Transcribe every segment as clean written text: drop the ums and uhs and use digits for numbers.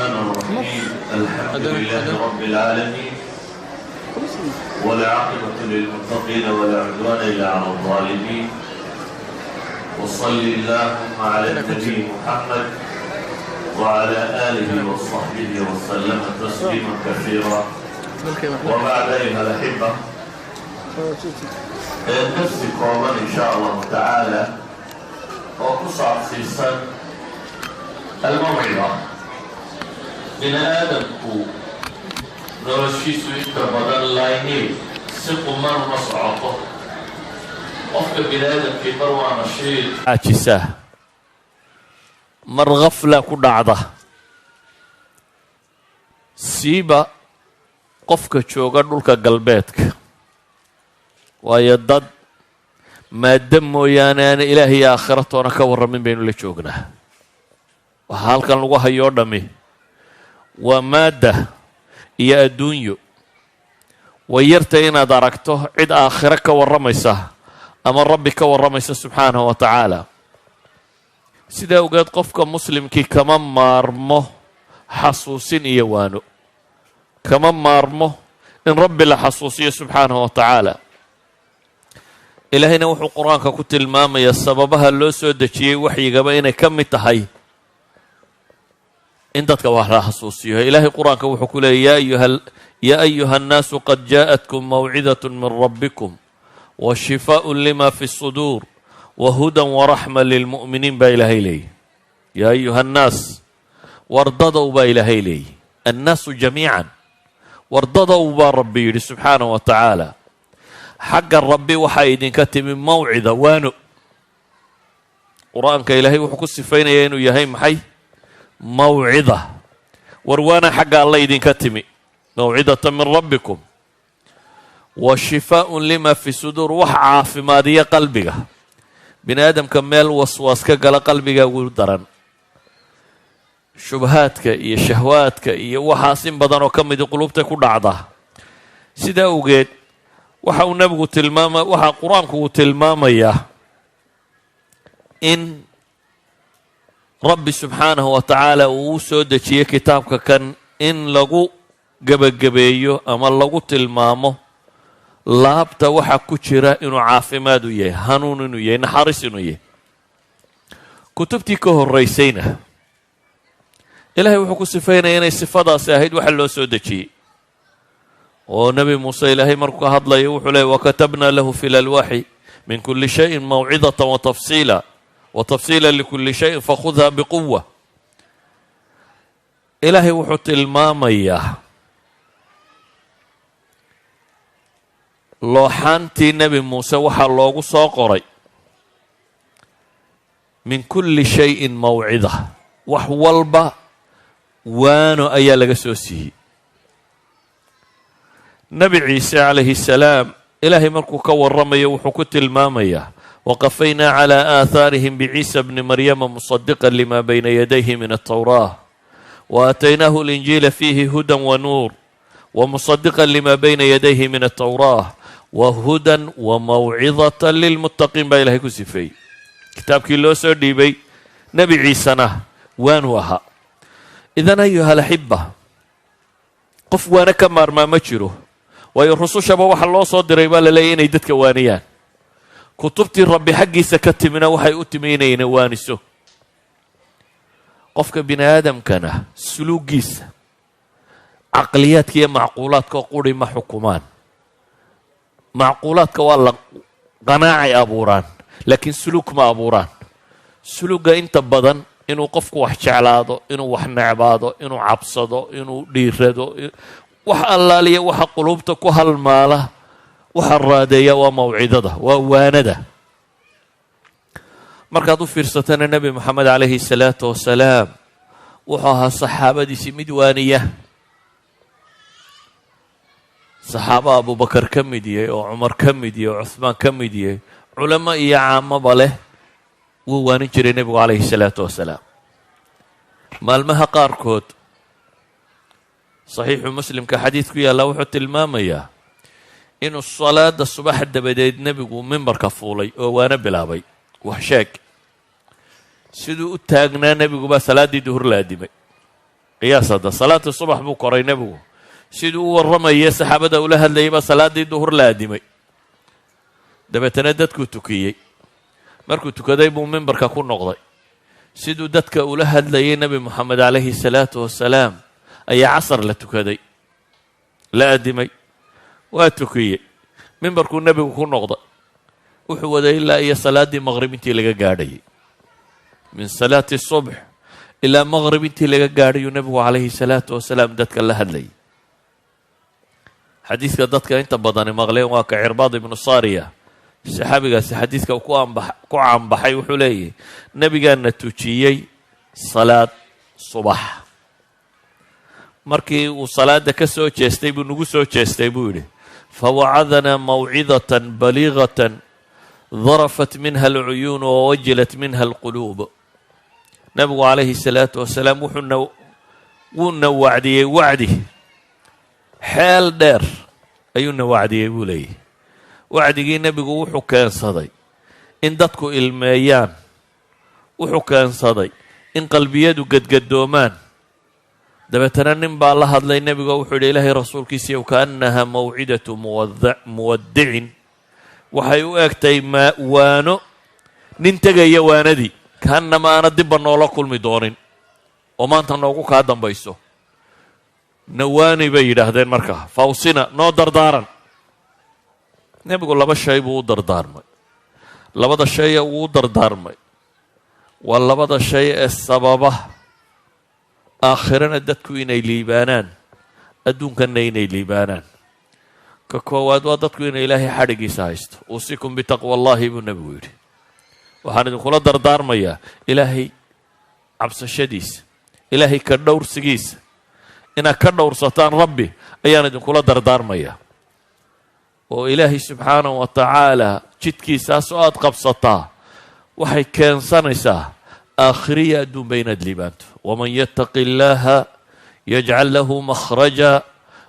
الرحمن الرحيم. الحمد لله رب العالمين، والعاقبة للمتقين، ولا عدوان إلا على الظالمين، وصل اللهم على النبي محمد وعلى آله وصحبه وسلم تسليما كثيرا، وبعد. أيها الأحبة، darsi kooban in shaa Allahu tacaala oo ku saabsiisan almawcida. Bini aadamku noloshiisu inta badan layniil si quman uma socoto. Qofka bini aadamkii mar waa nashiid, caajisa, mar khafla ku dhacda, siiba qofka jooga dhulka galbeedka, waayo dad maaddo mooyaane aan Ilaah iyo aakhira toona ka warramin baynu la joognaa. Waxaa halkan lagu hayoo dhammi waa maadda iyo adduunyo. Way yarta inaad aragto cid aakhiro ka warramaysa ama Rabbi ka warramaysa subxaanahu wa tacaala. Sidaa ogeed, qofka muslimkii kama maarmo xasuusin iyo waano, kama maarmo in Rabbi la xasuusiyo subxaanahu wa tacaala. Ilaahayna wuxuu Qur-aanka ku tilmaamayaa sababaha loo soo dejiyey waxyigaba inay ka mid tahay in dadka wax la xasuusiyo. Ilaahay Qur-aanka wuxuu ku leeyay: "يا أيها الناس قد جاءتكم موعظة من ربكم وشفاء لما في الصدور وهدى ورحمة للمؤمنين" baa Ilaahay leeyay. يا أيها الناس, wardadow baa Ilaahay leeyay. الناس جميعا, wardadow baa Rabbi yidhi subxaanahu wa tacaala, xagga Rabbi waxaa idinka timi mawcida, waano. Qur-aanka Ilaahay wuxuu ku sifaynayaa inuu yahay maxay? Mawcida. War waana xagga Alla idinka timi, موعظة من ربكم وشفاء لما في الصدور, wax caafimaadiya qalbiga. Bini aadamka meel waswaas ka gala qalbiga ugu daran, shubahaadka iyo shahwaadka iyo waxaas in badan oo ka midi quluubtay ku dhacda. Sidaa awgeed waxa uu Nebigu tilmaama, waxa Qur-aanku uu tilmaamayaa in Rabbi subxaanahu wa tacaala uu u soo dejiyey kitaabka kan in lagu gebagabeeyo ama lagu tilmaamo laabta waxa ku jira inuu caafimaad u yahay, hanuun inuu yahay, naxariis inuu yahay. Kutubtii ka horraysayna Ilaahay wuxuu ku sifaynaya inay sifadaasi ahayd waxa loo soo dejiyey. Oo Nebi Muuse Ilaahay markuu ka hadlayo wuxuu leeyay: "وكتبنا له في الألواح من كل شيء موعظة وتفصيلا وتفصيلا لكل شيء فخذها بقوة." Ilaahay wuxuu tilmaamayaa looxaantii Nebi Muuse waxaa loogu soo qoray من كل شيء موعظة, wax walba waano ayaa laga soo siiyey. Nebi Ciise calayhi salaam Ilaahay markuu ka warramayo wuxuu ku tilmaamayaa: "وقفينا على آثارهم بعيسى ابن مريم مصدقا لما بين يديه من التوراة وآتيناه الإنجيل فيه هدى ونور ومصدقا لما بين يديه من التوراة وهدى وموعظة للمتقين" baa Ilahay ku sifeeyey. Kitaabkii loo soo dhiibay Nebi Ciisena waanuu ahaa. إذن أيها الأحبة, qof waana ka maarmaa ma jiro, waayo rusushaba waxa loo soo diray baa la leeyahy inay dadka waaniyaan. Kutubtii Rabbi xaggiisa ka timina waxay u timi inayna waaniso. Qofka bini aadamkana suluugiisa caqliyaadka iyo macquulaadka quri ma xukumaan. Macquulaadka waa la qanaacay abuuraan, laakiin suluug ma abuuraan. Suluugga inta badan inuu qofku wax jeclaado, inuu wax necbaado, inuu cabsado, inuu dhiirado, wax allaaliya waxa quluubta ku halmaala, waxa raadeeya waa mawcidada, waa waanada. Markaad u fiirsatana, Nebi Moxamed calayhi salaatu wasalaam wuxuu ahaa saxaabadiisii mid waaniya. Saxaaba Abubakar ka mid yahay oo Cumar ka mid yahay oo Cuhmaan ka mid yahay, culamo iyo caamaba leh, wuu waanin jiray Nebigu calayhi salaatu wasalaam. Maalmaha qaarkood, Saxiixu Muslimka xadiid ku yaalla wuxuu tilmaamayaa inuu salaada subax dabadeed Nebigu mimbarka fuulay oo waana bilaabay, wax sheeg. Siduu u taagnaa Nebigu baa salaaddii duhur la addimay. Qiyaas hadda, salaata subax buu koray nebigu. Siduu u warramayay, saxaabada ula hadlayay, baa salaaddii duhur la addimay. Dabeetana dadkuu tukiyey. Markuu tukaday buu mimbarka ku noqday. Siduu dadka ula hadlayay Nebi Moxamed calayhi salaatu wasalaam ayaa casar la tukaday, la addimay, waa tukiyey, mimbarkuu nebigu ku noqday. Wuxuu waday ilaa iyo salaaddii maqrib intii laga gaadhayay. Min salaati subx ilaa maqrib intii laga gaadhayuu nebigu calayhi salaatu wasalaam dadka la hadlayay. Xadiidka dadka inta badani maqleen waa ka Cirbaad ibnu Saariya. Saxaabigaasi xadiidka ku caanbaxay wuxuu leeyahy: nebigaana tujiyey salaad subax. Markii uu salaada ka soo jeestay buu nagu soo jeestay, buu yidhi: "Fawacadanaa mawcidatan baliigatan darafat minha alcuyuun wawajilat minha alquluub." Nebigu calayhi salaatu wasalaam wuxuuna wuuna wacdiyey, wacdi xeel dheer ayuuna wacdiyey, buu leeyahy. Wacdigii nebigu wuxuu keensaday in dadku ilmeeyaan, wuxuu keensaday in qalbiyadu gadgadoomaan. Dabeetana nin baa la hadlay nebigo, wuxuu yidhi: "Ilaahay rasuulkiisiiyow, kaannaha mawcidatu muwaddicin." Waxay u egtay waano nin tegaya waanadii, kaannama aana dibba noola kulmi doonin oo maanta noogu kaa dambayso. Nawaani, bay yidhaahdeen markaa, fawsina, noo dardaaran. Nebigu laba shay buu u dardaarmay. Labada shay ee uu u dardaarmay waa labada shay ee sababa aakhirana dadku inay liibaanaan, adduunkanna inay liibaanaan. Ka koowaad waa dadku inay Ilaahay xadhigiisa haysto. "Uusikum bitaqwa Allahi," buu nebigu yidhi. Waxaan idinkula dardaarmayaa Ilaahay cabsashadiisa, Ilaahay ka dhowrsigiisa. Inaad ka dhowrsataan Rabbi ayaan idinkula dardaarmayaa, oo Ilaahay subxaanahu wa tacaala jidkiisaas oo aad qabsataa waxay keensanaysaa aakhiriya adduunba inaad liibaanto. "Waman yattaqi illaaha yajcal lahu makhraja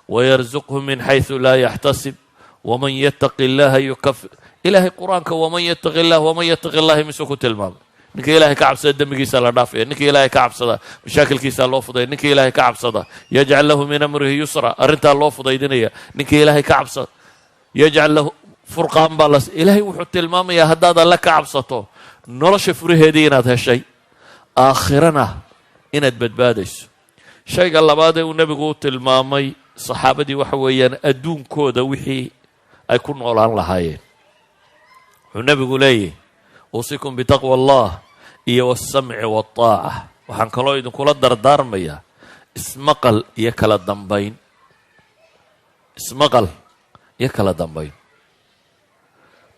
wayarzuqhu min xaysu laa yaxtasib waman yattaqi illaaha yukafir." Ilaahay Qur-aanka "waman yattaqi illah, waman yattaqi illahi" misuu ku tilmaamay? Ninka Ilaahay ka cabsada dembigiisa la dhaafaya, ninka Ilaahay ka cabsada mashaakilkiisa loo fudaya, ninka Ilaahay ka cabsada yajcal lahu min amrihi yusra, arrintaa loo fudaydinaya, ninka Ilaahay ka cabsada yajcal lahu furqaan baa la. Ilaahay wuxuu tilmaamayaa haddaad Alle ka cabsato nolosha furaheedii inaad heshay, aakhirana inaad badbaadayso. Shayga labaad ee uu nebigu u tilmaamay saxaabadii waxa weeyaan adduunkooda wixii ay ku noolaan lahaayeen. Wuxuu nebigu leeyahy: "Uusikum bitaqwa Allah iyo wasamci waltaaca." Waxaan kaloo idinkula dardaarmayaa ismaqal iyo kala dambayn, ismaqal iyo kala dambayn.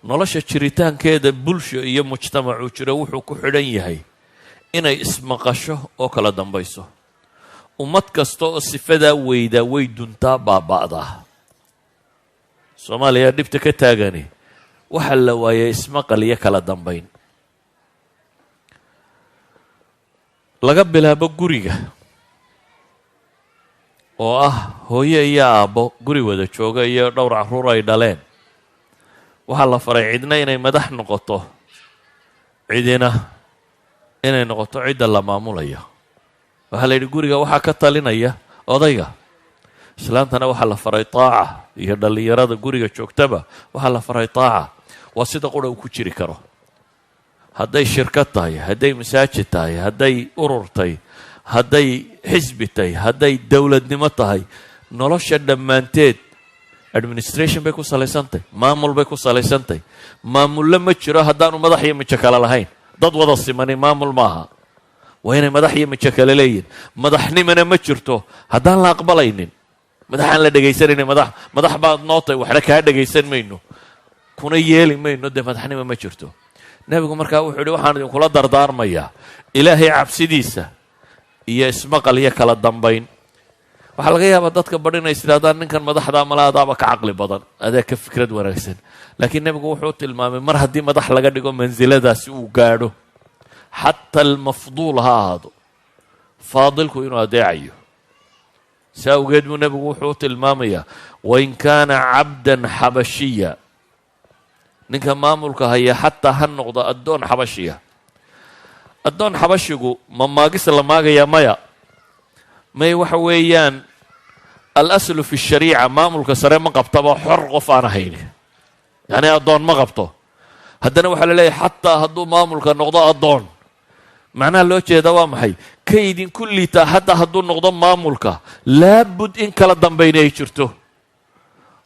Nolosha jiritaankeeda bulsho iyo mujtamacuu jiro wuxuu ku xidhan yahay inay ismaqasho oo kala dambayso. Ummad kasta oo sifadaa weydaa way duntaa, baaba'daa. Soomaaliya dhibta ka taagani waxaa la waayay ismaqal iyo kala dambayn, laga bilaabo guriga oo ah hooyo iyo aabbo guri wada jooga iyo dhowr carruur ay dhaleen. Waxaa la faray cidna inay madax noqoto, cidina inay noqoto cidda la maamulayo. Waxaa la yidhi guriga waxaa ka talinaya odayga, islaantana waxaa la faray taaca, iyo dhallinyarada guriga joogtaba waxaa la faray taaca. Waa sida qura uu ku jiri karo. Hadday shirkad tahay, hadday masaajid tahay, hadday urur tahay, hadday xisbi tahay, hadday dowladnimo tahay, nolosha dhammaanteed administration bay ku salaysantahy, maamul bay ku salaysantahy. Maamullo ma jiro haddaanu madax iyo mijo kale lahayn. Dad wada simani maamul maaha, waa inay madax iyo mijo kale leeyihin. Madaxnimana ma jirto haddaan la aqbalaynin madaxaan la dhegaysanaynin. Madax madax baad noo tahay, waxna kaa dhegaysan mayno, kuna yeeli mayno, dee madaxnimo ma jirto. Nebigu markaa wuxuu yihi: "Waxaan idinkula dardaarmayaa Ilaahay cabsidiisa iyo ismaqal iyo kala dambayn." Waxaa laga yaabaa dadka badh inay isidhahdaan: "Ninkan madaxda mala adaaba ka caqli badan, adaa ka fikrad wanaagsan." Laakiin nebigu wuxuu tilmaamay mar haddii madax laga dhigo, mansiladaasi uu gaadho, xataa almafduul ha ahaado, faadilku inuu adeecayo. Si awgeed buu nebigu wuxuu tilmaamayaa: "Wain kaana cabdan xabashiya." Ninka maamulka haya xataa ha noqdo addoon xabashiya. Addoon xabashigu ma maagis la maagayaa? Maya. May, waxa weeyaan الأصل في الشريعة maamulka sare ma qabtaba xor qof aan ahayn, yacni addoon ma qabto. Haddana waxaa la leeyahay xataa hadduu maamulka noqdo addoon, macnaha loo jeeda waa maxay? Ka idinku liitaa xataa hadduu noqdo maamulka, laabud in kala dambayna ay jirto.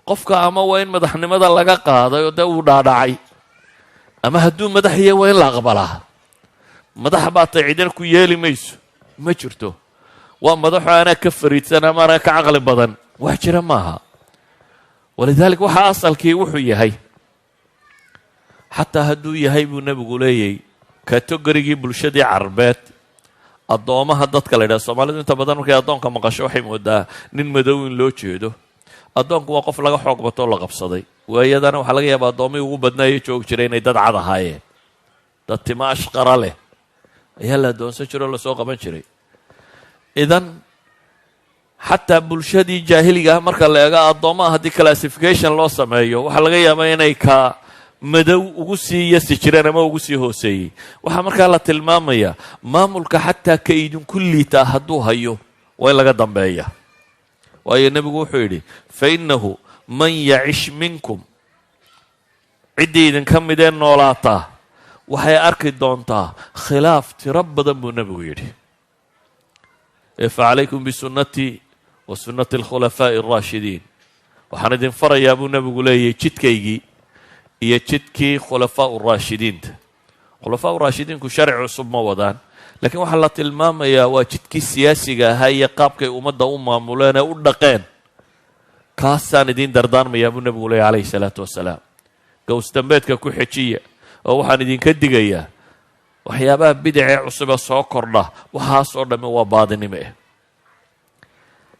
Qofka ama waa in madaxnimada laga qaaday oo dee uu dhaadhacay, ama hadduu madax yahay waa in la aqbalaa. Madax baa tay cidina ku yeeli mayso, ma jirto. Waa madaxo anaa ka fariidsan ama anaa ka caqli badan, wax jira maaha. ولذلك waxaa asalkii wuxuu yahay, xataa hadduu yahay buu nebigu leeyay category-gii bulshadii Carbeed addoomaha dadka la yidhaha. Soomaalidu inta badan markay addoonka maqasho waxay moodaa nin madow in loo jeedo. Addoonku waa qof laga xoog batoo la qabsaday. Waayadana waxaa laga yaabaa addoomihii ugu badnaayo joogi jiray inay dad cad ahaayeen, dad tima ashqara leh ayaa la addoonsan jiro o lasoo qaban jiray. Idan xataa bulshadii jaahiliga ah marka la eego addoommaha, haddii classification loo sameeyo, waxaa laga yaabaa inay ka madow ugu sii yasi jireen ama ugu sii hooseeyey. Waxaa markaa la tilmaamayaa maamulka xataa ka idinku liitaa hadduu hayo waa in laga dambeeya. Waayo nebigu wuxuu yidhi: فإنه من يعش منكم, ciddii idinka midee noolaataa waxay arki doontaa khilaaf tiro badan, buu nebigu yidhi. Ee فعليكم بسنتي وسنة الخلفاء الراشدين. Waxaan idin farayaa, buu nebigu leeyahy, jidkaygii iyo jidkii khulafaa raashidiinta. Khulafaa raashidiinku sharci cusub ma wadaan, laakiin waxaa la tilmaamayaa waa jidkii siyaasiga ahaa iyo qaabkay ummadda u maamuleen ee u dhaqeen. Kaasaan idiin dardaarmayaa, buu nebigu leeyay عليه الصلاة والسلام. Gowsdambeedka ku xejiya, oo waxaan idinka digayaa waxyaabaha bidacee cusube soo kordha. Waxaasoo dhammi waa baadinimo.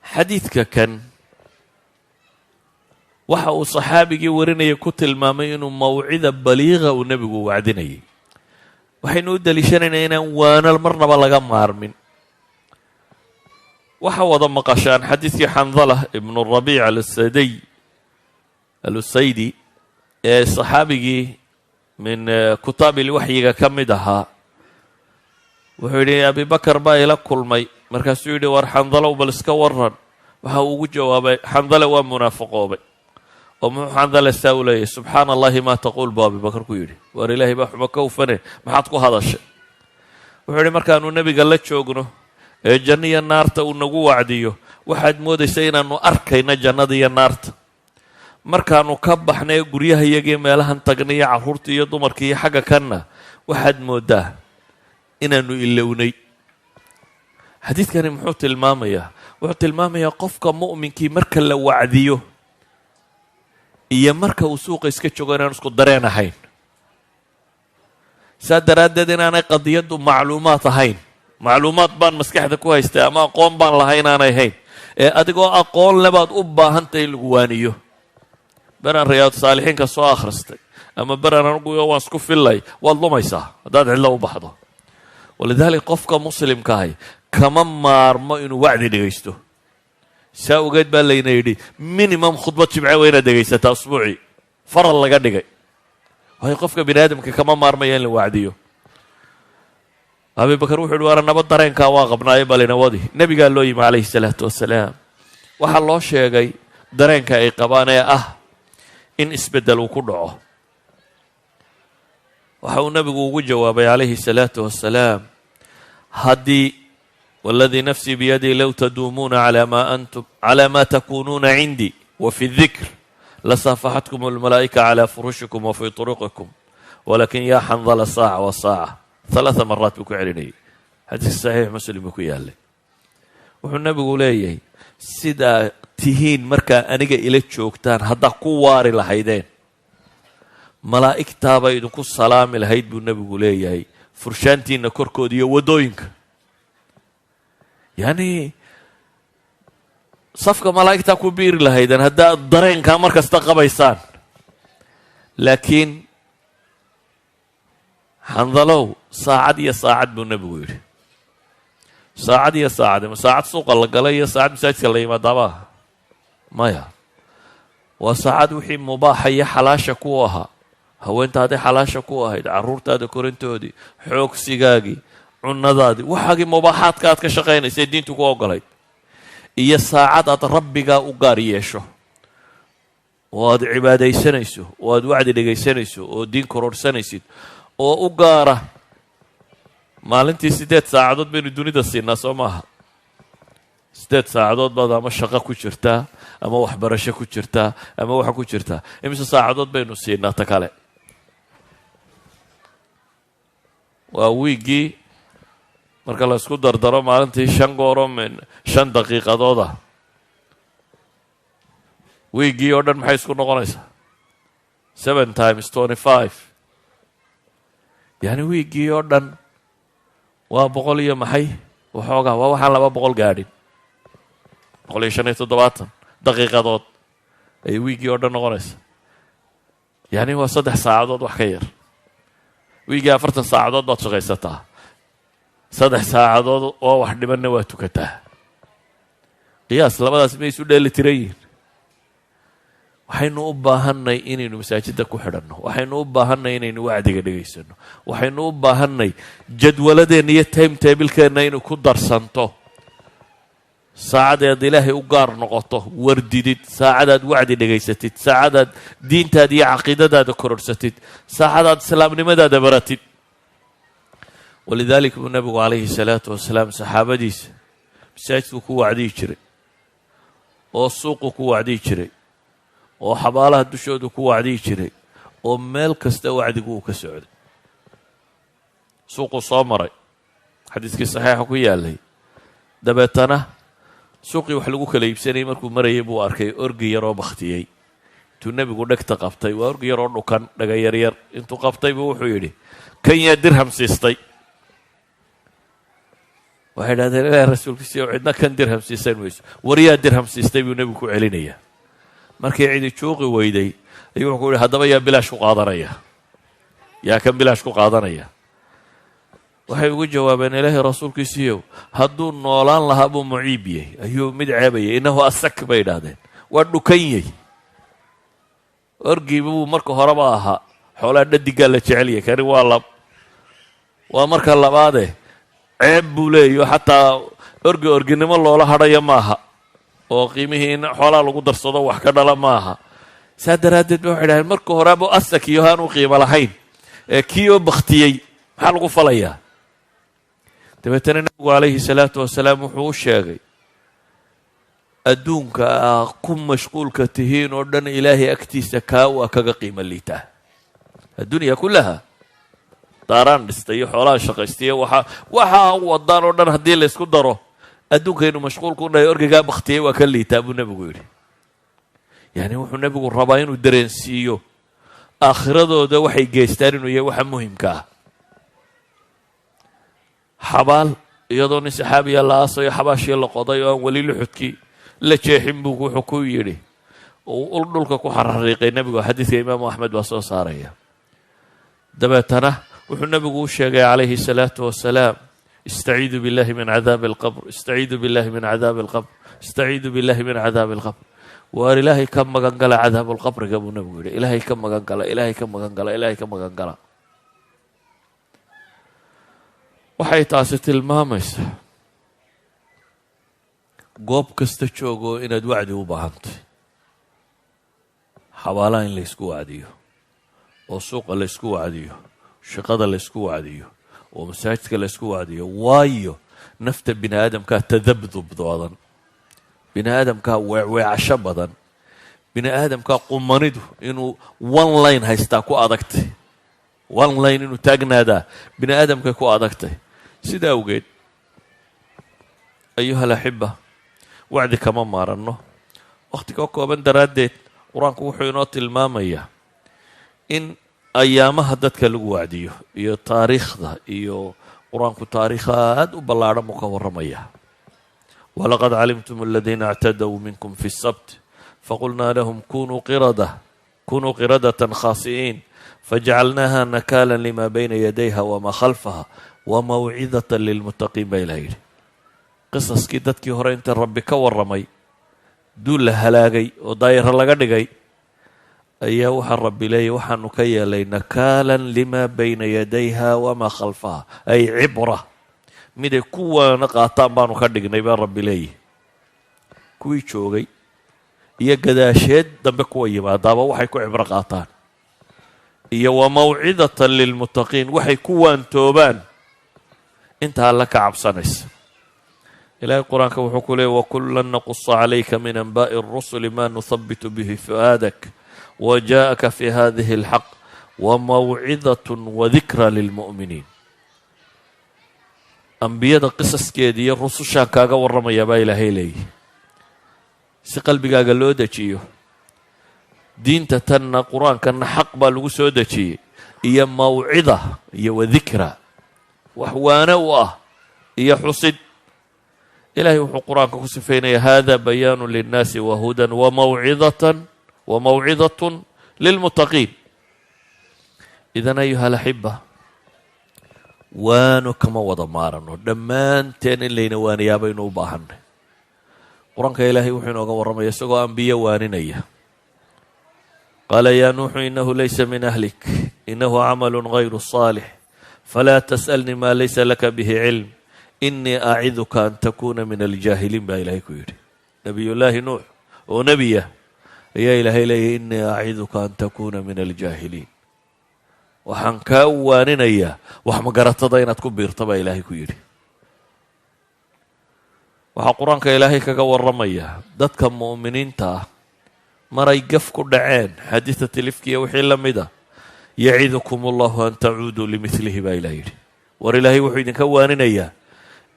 Xadiidka kan waxa uu saxaabigii warinaya ku tilmaamay inuu موعظة بليغة uu nebigu wacdinayay. Waxaynu u daliishanaynaa inaan waano marnaba laga maarmin. Waxa wada maqashaan xadiidkii Xandala ibnu Rabiic alsadiy alusaydi ee saxaabigii min kutaabil waxyiga ka mid ahaa. Wuxuu yidhi: Abibakar baa ila kulmay. Markaasuu yidhi: "War Xandalow, bal iska waran." Waxa uu ugu jawaabay: "Xandale waa munaafiqoobay." Oo muxuu Xandale saa u leeyahy? "سبحان الله ما تقول," buu Abibakar ku yidhi. "Waar Ilaahay baa xumo ka ufane, maxaad ku hadashay?" Wuxuu yidhi: "Markaanu nebiga la joogno ee janno iyo naarta uu nagu wacdiyo, waxaad moodaysa inaannu arkayno jannada iyo naarta. Markaanu ka baxnay ee guryaha iyagii meelahan tagnay iyo carruurta iyo dumarka iyo xagga kanna, waxaad mooddaa inaannu ilownay." Xadiidkani muxuu tilmaamayaa? Wuxuu tilmaamayaa qofka mu'minkii marka la wacdiyo iyo marka uu suuqa iska joogo inaan isku dareen ahayn. Saa daraaddeed inaanay qadiyaddu macluumaad ahayn, macluumaad baan maskaxda ku haystay ama aqoon baan lahay inaanay ahayn, ee adigoo aqoon le baad u baahantahay in lagu waaniyo. Beraan Riyaad Saalixiinka soo akhristay ama beraan anugu waan isku fillay, waad lumaysaa haddaad cidlo u baxdo. ولذلك qofka muslimkaahi kama maarmo inuu wacdi dhegaysto. Saa ogeed baa layna yidhi minimum khudbad Jimce waa inaad dhegaysataa usbuucii, faral laga dhigay. Waayo qofka bini aadamka kama maarmaya in la wacdiyo. Abibakar wuxu uhi: "Waana nabad, dareenkaa waa qabnaayo, balina wadi." Nebigaa loo yimi عليه الصلاة والسلام. Waxaa loo sheegay dareenka ay qabaan ee ah in isbeddel uu ku dhaco. Waxa uu nebigu ugu jawaabay عليه الصلاة والسلام: "Haddii والذي نفسي بيده لو تدومون على ما أنتم على ما تكونون عندي وفي الذكر لصافحتكم الملائكة على فرشكم وفي طرقكم، ولكن يا حنظلة ساعة وساعة." ثلاث مرات buu ku celinayay. Xadiiska Saxiix Muslim buu ku yaalay. Wuxuu nebigu leeyahay: sidaa tihiin markaa aniga ila joogtaan haddaa ku waari lahaydeen, malaa'igtaabay idinku salaami lahayd, buu nebigu leeyahay, furshaantiinna korkooda iyo waddooyinka. Yacni safka malaa'igtaa ku biiri lahaydeen haddaad dareenkaa mar kasta qabaysaan. Laakiin Xandalow, saacad iyo saacad, buu nebigu yidhi. Saacad iyo saacad, ma saacad suuqa la galay iyo saacad masaajidka la yimaadaaba maya. Waa saacad wixii mubaaxa iyo xalaasha ku ahaa, haweentaadii xalaasha ku ahayd, carruurtaada korintoodii, xoogsigaagii, cunadaadii, waxaagii mubaaxaadka aad ka shaqaynaysay, diintu ku ogolayd. Iyo saacad aad Rabbigaa u gaar yeesho oo aad cibaadaysanayso oo aad wacdi dhegaysanayso oo diin kororhsanaysid oo u gaara. Maalintii 8 saacadood baynu dunida siinaa, soo maaha? 8 saacadood baad ama shaqo ku jirtaa ama waxbarasho ku jirtaa ama waxa ku jirtaa. Imise saacadood baynu siinaa ta kale? Waa wiiggii marka la isku dardaro maalintii shan gooro min 5 daqiiqadooda. Wiiggii oo dhan maxay isku noqonaysaa? 7 times 25, yani wiiggii oo dhan waa 100 iyo maxay waxoogaa, waa waxaan 200 gaadhin, 175 daqiiqadood ayay wiiggii oo dhan noqonaysa. Yani waa 3 saacadood wax ka yar. Wiiggii 40 saacadood baad shaqaysataa, 3 saacadood oo wax dhibanna waa tukataa. Qiyaas, labadaas may isu dheeli tiran yihiin? Waxaynu u baahannay inaynu masaajidda ku xidhanno, waxaynu u baahannay inaynu wacdiga dhegaysanno, waxaynu u baahannay jadwaladeenna iyo time tablekeenna inuu ku darsanto saacadaad Ilaahay u gaar noqoto, wardidid, saacadaad wacdi dhegaysatid, saacadaad diintaada iyo caqiidadaada kororhsatid, saacadaad islaamnimadaada baratid. ولذلك buu nabigu calayhi salaatu wasalaam saxaabadiisa masaajidku ku wacdiyi jiray oo suuqu ku wacdiyi jiray oo xabaalaha dushoodu ku wacdiyi jiray oo meel kasta wacdigu uu ka socday. Suuquu soo maray, xadiiskii saxiixa ku yaalay. Dabeetana suuqii wax lagu kala iibsanayay markuu marayay buu arkay orgi yaroo bakhtiyey. Intuu nebigu dhegta qabtay, waa orgi yaroo dhukan, dhaga yaryar, intuu qabtay buu wuxuu yidhi: "Kan yaa dirham siistay?" Waxay idhahdeen: "Ilahi rasuulkiisi, cidna kan dirham siisan mayso." "War yaa dirham siistay?" buu nebigu ku celinayaa. Markii cidi juuqi weyday ayuu wuxuu ku yihi: "Haddaba yaa bilaash ku qaadanaya? Yaa kan bilaash ku qaadanaya?" Waxay ugu jawaabeen: "Ilaahay rasuulkiisiiyow, hadduu noolaan lahaa buu muciib yahy, ayuu mid ceebayay." إنه أسك bay idhahdeen, waa dhukan yey. Orgiiba buu marka horeba ahaa, xoolaha dhadigaa la jecelyahy, kani waa lab. Waa marka labaade ceeb buu leeyaho, xataa orgi orginimo loola hadhaya maaha oo qiimihii in xoolaha lagu darsado wax ka dhala maaha. Saa daraaddeed ba waxay dhahdeen marka horebu asak iyo haanu qiimo lahayn ee kii oo bakhtiyey maxaa lagu falayaa? Dabeetana nabigu calayhi salaatu wasalaam wuxuu u sheegay: adduunka aa ku mashquulka tihiin oo dhan Ilaahay agtiisa kaa waa kaga qiimo liitaa. الدنيا كلها, daaraan dhistay iyo xoolaha shaqaystiyo, waxaa wadaan oo dhan haddii la ysku daro, adduunkaynu mashquul ku nahay orgigaa bakhtiyey waa ka liitaa, buu nebigu yidhi. Yani wuxuu nebigu rabaa inuu dareensiiyo aakhiradooda waxay geystaan inuu yahay waxa muhimka ah. Xabaal iyadoo nin saxaabiya la aasayo, xabaashii la qoday oo aan weli luxudkii la jeexin buu wuxuu ku yidhi, uu ul dhulka ku xarariiqay nebigu. Xadiidka Imaamu Axmed baa soo saaraya. Dabeetana wuxuu nebigu u sheegay calayhi salaatu wasalaam: استعيذوا بالله من عذاب القبر، استعيذوا بالله من عذاب القبر، استعيذوا بالله من عذاب القبر. Waar Ilaahay ka magan gala cadaabulqabriga, buu nebigu yidhi. Ilaahay ka magan gala, Ilaahay ka magan gala, Ilaahay ka magan gala. Waxay taasi tilmaamaysaa goob kasta joogoo inaad wacdi u baahantay. Xabaalaha in laysku wacdiyo oo suuqa laysku wacdiyo, shaqada laysku wacdiyo oo masaajidka laysku wacdiyo, waayo nafta bini aadamkaa تذبذب badan, bini aadamkaa weecweecasho badan, bini aadamkaa qumanidu inuu one line haystaa ku adagtay, one line inuu taagnaadaa bini aadamkay ku adagtay. Sida awgeed, أيها الأحبة, wacdi kama maaranno. Wakhtiga kooban daraaddeed, Qur-aanku wuxuu inoo tilmaamayaa in ayaamaha dadka lagu wacdiyo iyo taariikhda, iyo Qur-aanku taariikh aad u ballaadhan buu ka warramaya. ولقد علمتم الذين اعتدوا منكم في السبت فقلنا لهم كونوا قردة كونوا قردة خاسئين فجعلناها نكالا لما بين يديها وما خلفها وموعظة للمتقين, baa Ilah yidhi. Qisaskii dadkii hore inta Rabbi ka warramay, duul la halaagay oo daayaro laga dhigay, ayaa waxaa Rabbi leeyay: waxaanu ka yeelay نكالا لما بين يديها وما خلفها, أي عبرة, miday kuwaana qaataan baanu ka dhignay, baa Rabbi leeyahy. Kuwii joogay iyo gadaasheed dambe kuwa yimaadaaba waxay ku cibro qaataan, iyo وموعظة للمتقين, waxay ku waantoobaan inta Alle ka cabsanaysa. Ilahay Qur-aanka wuxuu ku leeyay: وكلا نقص عليك من أنباء الرسل ما نثبت به فؤادك وجاءك في هذه الحق وموعظة وذكرى للمؤمنين. Ambiyada qisaskeeda iyo rusushaan kaaga warramayaa, baa Ilaahay leeyahy, si qalbigaaga loo dejiyo. Diinta tanna, Qur-aankanna, xaq baa lagu soo dejiyey, iyo mawcida iyo وذكرى, wax waane u ah iyo xusid. Ilahay wuxuu Qur-aanka ku sifeynaya: هذا بيان للناس وهدى وموعظة للمتقين. إذن أيها الأحبة, waano kama wada maarano dhammaanteen. In layna waaniyaa baynu u baahanay. Qur-aanka Ilaahay wuxuu inooga warramaya isagoo ambiyo waaninaya: قال يا نوح إنه ليس من أهلك إنه عمل غير صالح فلا تسألني ما ليس لك به علم إني أعظك أن تكون من الجاهلين, baa Ilahay ku yidhi. Nabiyullaahi Nuux oo nebiya ayaa Ilaahay leeyahy: إني أعظك أن تكون من الجاهلين, waxaan kaa waaninayaa wax magaratada inaad ku biirta, baa Ilaahay ku yidhi. Waxaa Qur-aanka Ilaahay kaga warramaya dadka mu'miniinta ah maray gaf ku dhaceen, حادثة الإفك iyo wixii la mid a. يعظكم الله أن تعودوا لمثله, baa Ilaah yidhi. War Ilaahay wuxuu idinka waaninayaa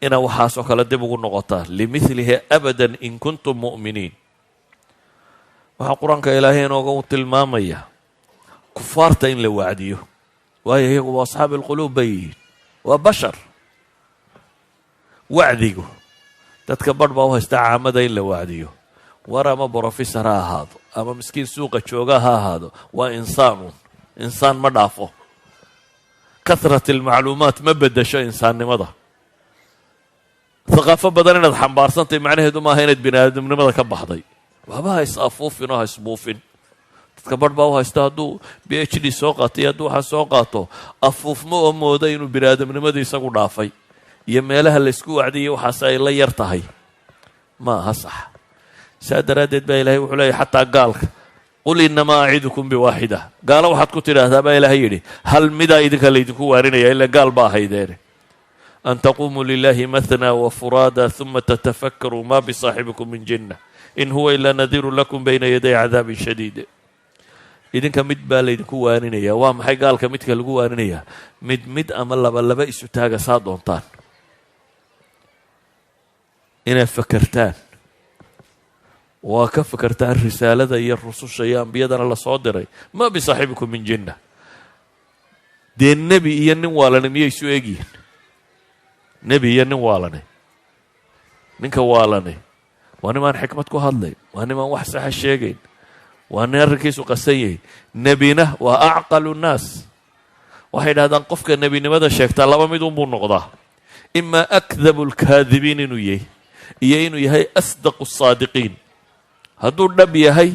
inaa waxaasoo kale dib ugu noqotaan, لمثله أبدا إن كنتم مؤمنين. Waxaa Qur-aanka Ilaahay inooga tilmaamaya kufaarta in la wacdiyo, waayo iyagu waa أصحاب القلوب bay yihiin, waa bashar. Wacdigu, dadka barh baa u haysta caamada in la wacdiyo. War ama professor ha ahaado ama miskiin suuqa jooga ha ahaado, waa insaanun, insaan ma dhaafo. كثرة المعلومات ma beddesho insaannimada. Thaqaafo badan inaad xambaarsantahy macnaheedu maaha inaad bini aadamnimada ka baxday. Waxba ha is afuufin oo ha isbuufin. Dadka barh baa u haysta hadduu PhD soo qaato iyo hadduu waxaa soo qaato afuufmo oo mooda inuu bini aadamnimadii isagu dhaafay iyo meelaha laysku wacdiyay waxaase ay la yar tahay. Ma aha sax. Saa daraaddeed baa Ilahay wuxuu leeyahy xataa gaalka: قل إنما أعظكم بواحدة, gaalo waxaad ku tidhaahdaa, baa Ilaahay yidhi, hal midaa idinka laydinku waaninaya, ila gaal ba ahaydeene: أن تقوموا لله مثنى وفرادى ثم تتفكروا ما بصاحبكم من جنة إن هو إلا نذير لكم بين يدي عذاب شديد. Idinka mid baa laydinku waaninaya. Waa maxay gaalka midka lagu waaninayaa? Mid mid ama laba laba isu taaga, saa doontaan, inaad fakertaan, waa ka fakertaan risaalada iyo rususha iyo ambiyadana lasoo diray. ما بصاحبكم من جنة. Dee nebi iyo nin waalane miyay isu egyihiin? Nebi iyo nin waalane, ninka waalane waa nimaan xikmad ku hadlayn, waa nimaan wax saxa sheegayn, waa nin arrinkiisu qasan yahay. Nebina waa أعقل الناس. Waxay dhahdaan qofka nebinimada sheegtaa laba mid unbuu noqdaa: إما أكذب الكاذبين inuu yahay iyo inuu yahay أصدق الصادقين. Hadduu dhab yahay,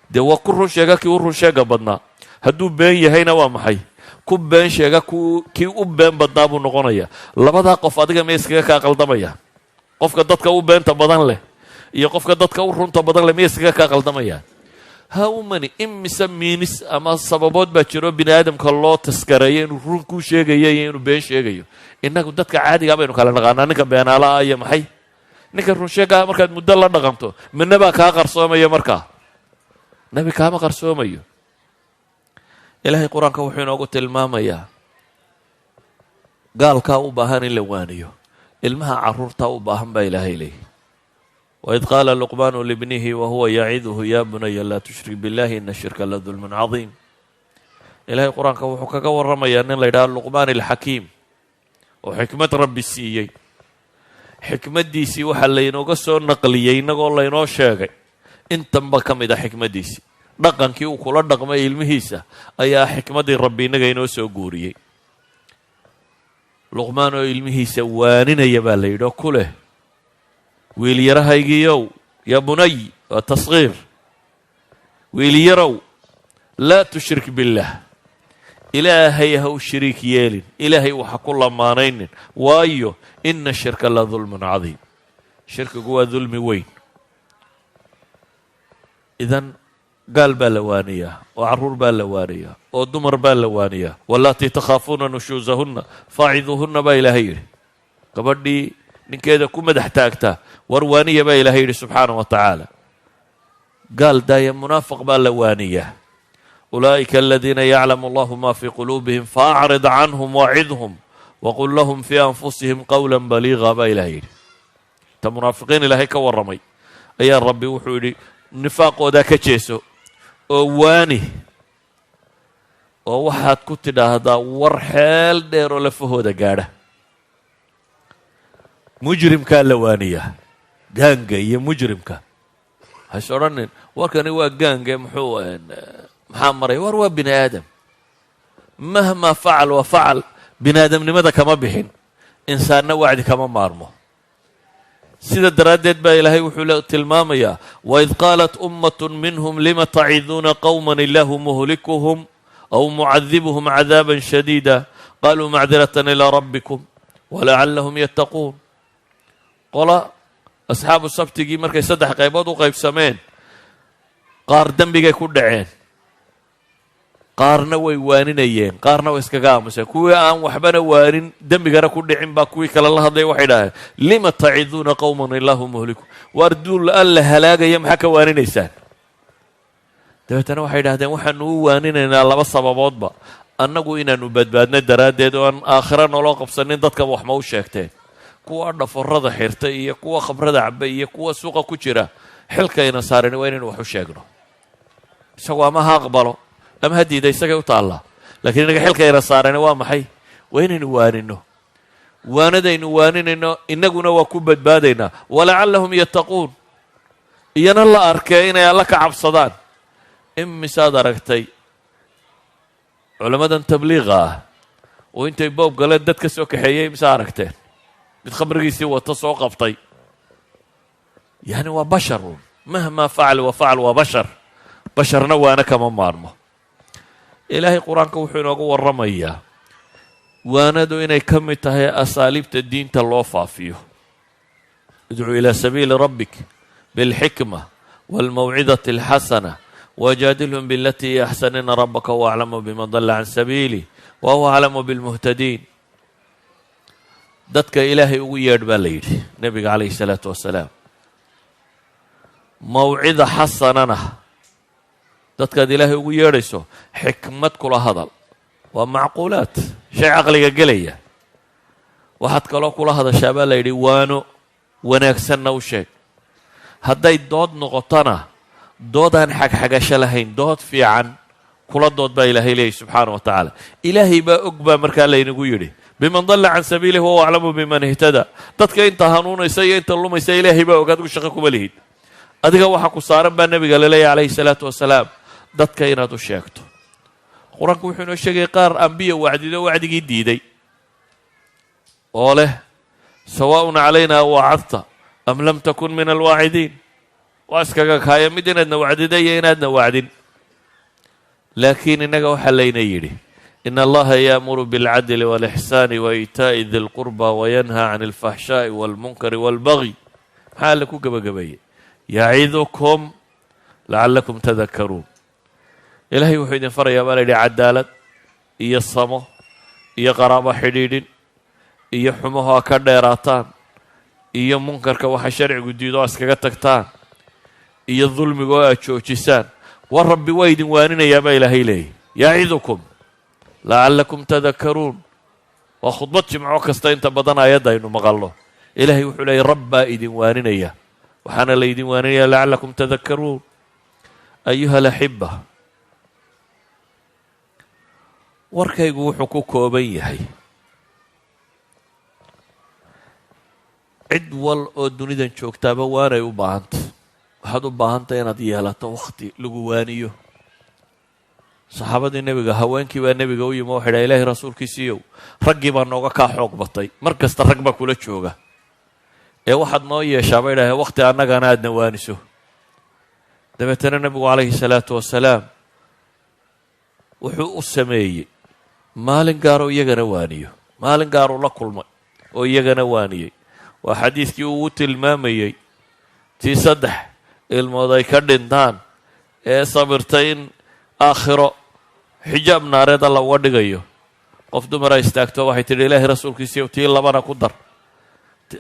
dee waa ku run sheega kii u run sheega badnaa. Hadduu been yahayna, waa maxay? Ku been sheega kii u been badnaa buu noqonaya. Labadaa qof adiga miya iskaga kaa qaldamaya? Qofka dadka u beenta badan leh iyo qofka dadka u runta badan leh miya iskaga kaa qaldamayaan? Hawmani imise miinis ama sababood baa jiro bini aadamka loo taskareeyo inuu run kuu sheegayo iyo inuu been sheegayo? Innagu dadka caadigaa baynu kala naqaanaa ninka beenaalaha iyo maxay, ninka run sheegaa. Markaad muddo la dhaqanto, midna baa kaa qarsoomaya, markaa nebi kaama qarsoomayo. Ilaahay Qur-aanka wuxuu inoogu tilmaamayaa gaalkaa u baahan in la waaniyo, ilmaha carruurtaa u baahan, baa Ilaahay leeyahy: وإذ قال لقمان لابنه وهو يعظه يا بني لا تشرك بالله إن الشرك لظلم عظيم. Ilahay Qur-aanka wuxuu kaga warramayaa nin la yidhaha Luqmaan Alxakiim oo xikmad Rabbi siiyey. Xikmaddiisii waxaa laynooga soo naqliyey innagoo laynoo sheegay intanba ka mid a xikmaddiisii. Dhaqankii uu kula dhaqmay ilmihiisa ayaa xikmaddii Rabbi innaga inoo soo guuriyey. Luqmaan oo ilmihiisa waaninaya baa la yidhi oo ku leh: "Wiilyarahaygiiyow," يا بني waa tasghiir, "wiilyarow, لا تشرك بالله, Ilaahay ha u shariik yeelin, Ilaahay waxa ku lamaanaynin, waayo إن الشرك لظلم عظيم, shirkigu waa dulmi weyn." Idan gaal baa la waaniyaa, oo carruur baa la waaniyaa, oo dumar baa la waaniyaa. واللاتي تخافون نشوزهن فعظوهن baa Ilaahay yidhi. Gabadhii ninkeeda ku madax taagtaa, war waaniya baa Ilaahay yidhi subxaana wa tacaala. Gaal daaya, munaafiq baa la waaniyaa. أولئك الذين يعلم الله ما في قلوبهم فأعرض عنهم وعظهم وقل لهم في أنفسهم قولا بليغا baa Ilahay yidhi. Ta munaafiqiin Ilaahay ka warramay ayaa Rabbi wuxuu yidhi: nifaaqoodaa ka jeeso oo waani, oo waxaad ku tidhaahdaa war xeel dheer oo lafahooda gaadha. Mujrimkaa la waaniyaa, gaanga iyo mujrimka. Hays odhanin warkani waa gaange, muxuu maxaa maray? War waa bini aadam. مهما فعل وفعل, bini aadamnimada kama bixin, insaanna wacdi kama maarmo. Sida daraaddeed baa Ilaahay wuxuu tilmaamayaa: وإذ قالت أمة منهم لم تعظون قوما الله مهلكهم أو معذبهم عذابا شديدا قالوا معذرة إلى ربكم ولعلهم يتقون. Qola asxaabu sabtigii markay saddex qaybood u qaybsameen, qaar dembigay ku dhaceen, qaarna way waaninayeen, qaarna way iskaga aamuseen. Kuwii aan waxbana waanin, dembigana ku dhicin baa kuwii kale la hadlaya. Waxay idhahdeen: لم تعظون قوما الله مهلكهم? Waar duul Alla halaagaya maxaa ka waaninaysaan? Dabeetana waxay idhahdeen: waxaanu u waaninaynaa laba sababoodba, annagu inaanu badbaadno daraaddeed oo aan aakhira noloo qabsanin. Dadkaba wax ma u sheegteen? Kuwa dhaforada xirtay iyo kuwa khamrada cabay iyo kuwa suuqa ku jira, xilkayna saarin waa inaynu wax u sheegno. Isagoo ama ha aqbalo ama ha diida, isagay u taallaa, lakiin inaga xilkayna saarani waa maxay? Waa inaynu waanino. Waanadaynu waaninayno innaguna waa ku badbaadaynaa. ولعلهم يتقون, iyana la arkee inay Alla ka cabsadaan. Imisaad aragtay culammadan tabliiqa ah oo intay boob galeen dad ka soo kaxeeyey? Imisaa aragteen mid khamrigiisii wata soo qabtay? Yani waa basharun, مهما فعل وفعل waa bashar, basharna waana kama maarmo. Ilaahay Qur-aanka wuxuu inooga warramayaa waanadu inay ka mid tahay asaaliibta diinta loo faafiyo. ادع إلى سبيل ربك بالحكمة والموعظة الحسنة وجادلهم بالتي هي أحسن إن ربك هو أعلم بمن ضل عن سبيله وهو أعلم بالمهتدين. Dadka Ilaahay ugu yeedh baa la yidhi nebiga calayhi salaatu wasalaam. Mawcida xasanana, dadkaad Ilaahay ugu yeedhayso xikmad kula hadal, waa macquulaat, shay caqliga gelaya. Waxaad kaloo kula hadashaa baa la yidhi waano wanaagsanna u sheeg. Hadday dood noqotona, doodaan xagxagasho lahayn, dood fiican kula dood baa Ilaahay leeyay subxaana wa tacaala. Ilaahay baa og baa markaa laynagu yidhi بمن ضل عن سبيله وهو أعلم بمن اهتدى. Dadka inta hanuunaysa iyo inta lumaysa Ilaahay baa og, adigu shaqo kuma lihid. Adiga waxa ku saaran baa nebiga laleeyahy calayhi salaatu wasalaam dadka inaad u sheegto. Qur-aanku wuxuu inoo sheegayay qaar ambiya wacdido, wacdigii diiday oo leh: سواء علينا أوعظت أم لم تكن من الواعظين. Waa iskaga kaaya mid inaadna wacdida iyo inaadna wacdin. Laakiin innaga waxaa layna yidhi: إن الله يأمر بالعدل والإحسان وإيتاء ذي القربى وينهى عن الفحشاء والمنكر والبغي. Maxaa Alle ku gebagabeeyey? يعظكم لعلكم تذكرون. Ilaahay wuxuu idin farayaa baa la yidhi cadaalad iyo samo iyo qaraabo xidhiidhin iyo xumaho a ka dheeraataan iyo munkarka, waxa sharcigu diido o iskaga tagtaan, iyo dulmiga oo aad joojisaan. War Rabbi waa idin waaninayaa baa Ilaahay leeyay, يعظكم لعلكم تذكرون. Waa khudbad jimco kasta inta badan aayadda aynu maqalno. Ilaahay wuxuu leeyay: Rab baa idin waaninaya, waxaana la idin waaninaya لعلكم تذكرون. أيها الأحبة, warkaygu wuxuu ku kooban yahay: cid wal oo dunidan joogtaaba waanay u baahantay. Waxaad u baahantay inaad yeelato wakhti lagu waaniyo. Saxaabadii nebiga, haweenkii baa nebiga u yimi. Waxay dhaha: Ilaahay rasuulkiisiiyow, raggii baa nooga kaa xoog batay, mar kasta rag baa kula jooga, ee waxaad noo yeeshaa, bay dhaheen, wakhti annagana aadna waaniso. Dabeetana nebigu calayhi salaatu wasalaam wuxuu u sameeyey maalin gaaroo iyagana waaniyo, maalin gaaruu la kulmay oo iyagana waaniyey. Waa xadiidkii uu u tilmaamayey tii saddex ilmood ay ka dhintaan. Ee sabirtay in aakhiro xijaab naareed Alla uga dhigayo. Qof dumara istaagto, waxay tidhi: "Ilaahay rasuulkiisiiyo, tii labana ku dar,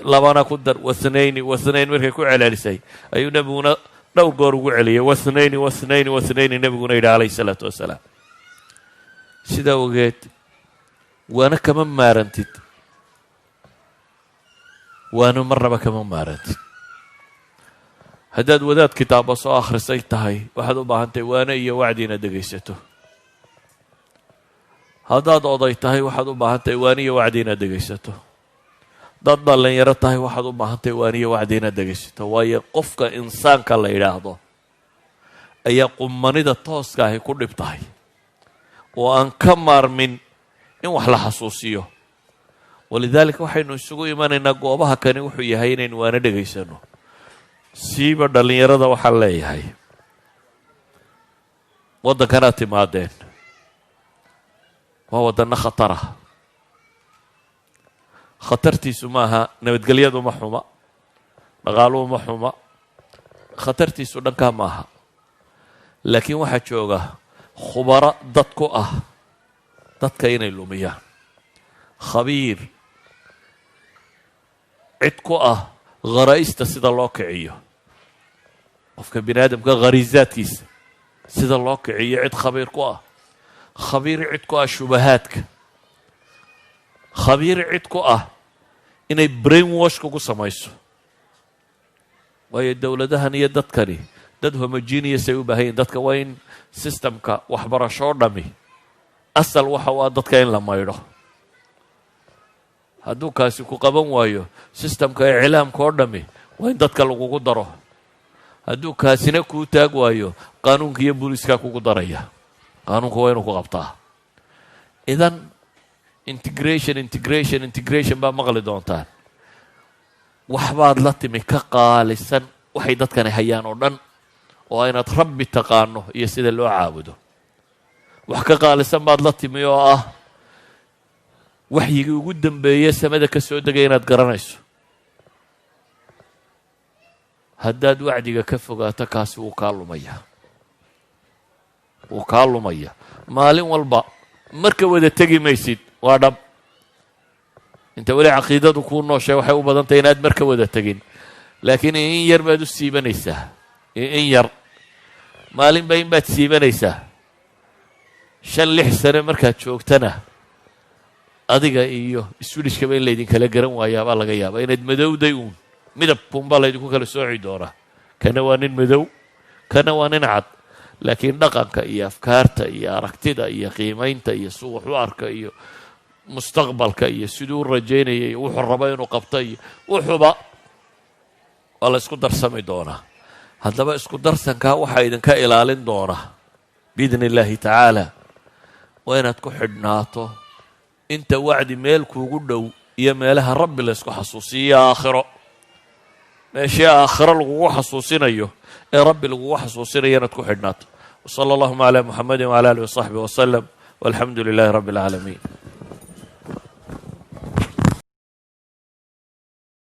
labana ku dar." واثنين واثنين markay ku celcelisay ayuu Nebiguna dhowr goor ugu celiyay واثنين واثنين واثنين. Nebiguna yidhi calayhi salaatu wasalaam. Sidaa ogeed, waana kama maarantid, waana marnaba kama maarantid. Haddaad wadaad kitaaba soo akhrisay tahay, waxaad u baahantahay waano iyo wacdi inaad dhegaysato. Haddaad oday tahay, waxaad u baahan tahay waano iyo wacdi inaad dhegaysato. Haddaad dhallinyaro tahay, waxaad u baahan tahay waano iyo wacdi inaad dhegaysato. Waayo, qofka insaanka la yidhaahdo ayaa qumanida tooska ahi ku dhib tahay oo aan ka maarmin in wax la xasuusiyo. ولذلك waxaynu isugu imanaynaa goobaha kani wuxuu yahay inaynu waana dhegaysano. Siiba dhallinyarada waxaan leeyahay: waddankanaad timaadeen waa waddanno khatara. Khatartiisu maaha nabadgelyadu ma xuma, dhaqaaluhu ma xuma, khatartiisu dhankaa maaha, laakiin waxaa jooga khubaro dad ku ah dadka inay lumiyaan, khabiir cid ku ah kharaa'ista sida loo kiciyo, qofka bini aadamka khariisaadkiisa sida loo kiciyo cid khabiir ku ah, khabiir cid ku ah shubahaadka, khabiir cid ku ah inay brain wash kugu samayso. Waayo, dowladahan iyo dadkani dad homogeneous ay u baahan yihin. Dadka waa in systemka waxbarashoo dhami asal waxa u ah dadka in la maydho. Hadduu kaasi ku qaban waayo, systemka iclaamka oo dhami waa in dadka lagugu daro. Hadduu kaasina kuu taag waayo, qaanuunka iyo booliiskaa kugu daraya. Qaanuunka waa inuu ku qabtaa. Idan integration, integration, integration baa maqli doontaan. Waxbaad la timi ka qaalisan waxay dadkani hayaan oo dhan, oo inaad Rabbi taqaano iyo sida loo caabudo. Wax ka qaalisan baad la timi, oo ah waxyigii ugu dambeeye samada ka soo degay inaad garanayso. Haddaad wacdiga ka fogaato, kaasi wuu kaa lumaya, wuu kaa lumaya. Maalin walba marka wada tegi maysid, waa dhab. Inta weli caqiidadu kuu nooshay, waxay u badan tahay inaad marka wada tegin, laakiin in yar baad u siibanaysaa, in yar maalinba in baad siibanaysaa. 5, 6 sane markaad joogtana, adiga iyo Swedishkaba in laydinkala garan waayaabaa laga yaabaa. Inaad madowday uun midabkuunbaa laydinku kala sooci doonaa. Kana waa nin madow, kana waa nin cad, laakiin dhaqanka iyo afkaarta iyo aragtida iyo qiimaynta iyo suu wax u arka iyo mustaqbalka iyo siduu u rajaynaya iyo wuxuu rabo inuu qabto iyo wuxuba waa la isku darsami doonaa. Haddaba isku darsankaa waxaa idinka ilaalin doona بإذن الله تعالى waa inaad ku xidhnaato inta wacdi meel kuugu dhow iyo meelaha Rabbi la ysku xasuusiyo, aakhiro, meeshii aakhiro lagugu xasuusinayo ee Rabbi lagugu xasuusinayo inaad ku xidhnaato. وصلى اللهم على محمد وعلى آله وصحبه وسلم والحمد لله رب العالمين.